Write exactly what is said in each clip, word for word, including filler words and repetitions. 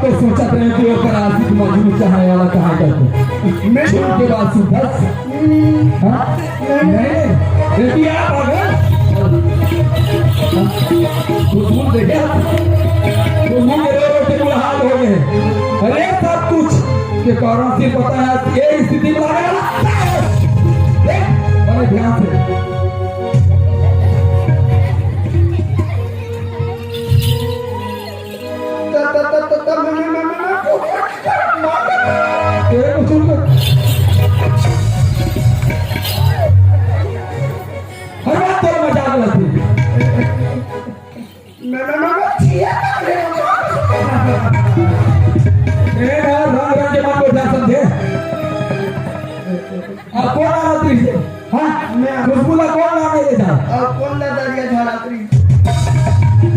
तो सोचत रहे कि ओकर आशिक मजनू चाहे वाला कहाँ करके। मैं छूट के बाद सुबह। हाँ? नहीं, नहीं। बेटी, आप आ गए? तो भूल देखे? तो मुंह के रो रो के बुरा हाल हो गए। अरे, सब कुछ के कारण से पता है, ये स्थिति में आने वाला है। देख, बड़े ध्यान से। तेरे को सुन कर। हर बात तेरा मजाक लगती। ए यार, रंग रंग के मत बोल जा, समझे? अब कौन आ रहा तुझे? हाँ, मैं खुशबू ला कौन लाने ले जा? अब कौन ला दरिया झाड़ा तुझे?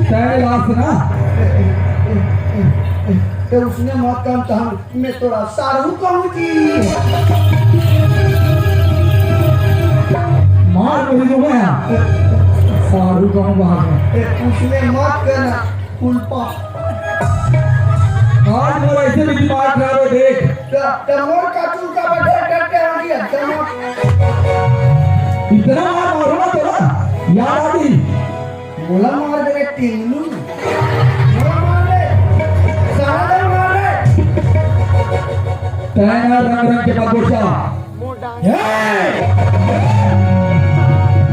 तेरे लाश ना। तो उसने मत काम चाहूँ, मैं तोरा सारू कहूँ जी। मार मुझे जो मैं सारू कहूँ बाहर में। ए, उसने मत करना, फुलपा। आज मोर ऐसे भी दिमाग खराब है, देख। त, त मोर का तू का बटे डरते हो जी, एकदम। इतना मार मारो ना तोरा, याद आ गई। मोला मार दे रे टिंगलू। मोला मार दे। साला मार दे। तैं ना रंग रंग के मत बोल। ए!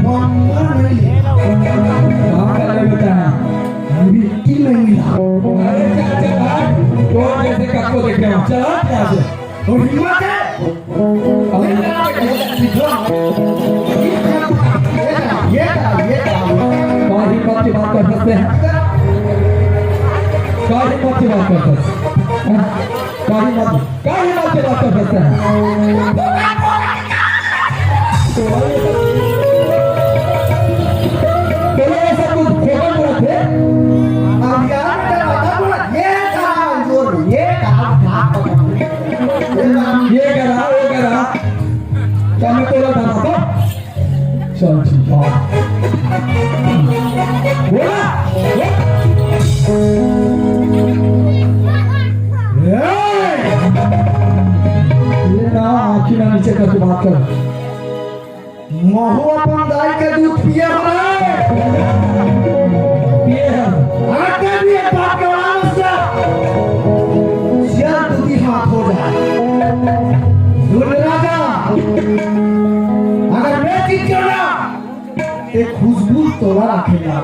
मम्मा नहीं ले। कहाँ का लड़का है? मिट्टी नहीं मिला। अरे चल, चल, हट। तो जैसे कब को देख रहे हो? चल, हट यहाँ से। और हिम्मत है? और ये क्या, ये क्या, ये क्या? क्या हिम्मत की बात कर सकते हैं? क्या हिम्मत की बात कर सकते हैं? हाँ? क्या हिम्मत? का हिम्मत के बात कर सकते हैं? तो भाई, तो ये सब कुछ खोपन में रखे। अब यार, मैं बता दूँ, ये कहा जोर, ये कहा, ये करा, वो करा, क्या मैं तोला था तो? चल ठीक है। बोला। ए! ये ना आँखी ना नीचे करके बात कर। महू अपन दाई के दूध पिए हो रे। पिए हैं। आके भी एक बात करवाओ उससे। सियाल दूधी हाथ हो जाए। सुन राजा, अगर मैं जीत गया ना, ते खुशबू तोला रखेगा।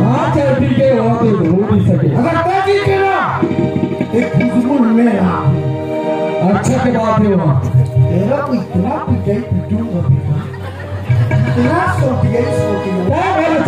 हाँ, चल ठीक है, वो तो हो नहीं सके। अगर ते जीत गया ना, ते खुशबू मेरा। अच्छा के बात है वहाँ। तेरा तो इतना पिटाई पीटूंगा बेटा। इतना सोटिया ही सोटिया। क्या बोले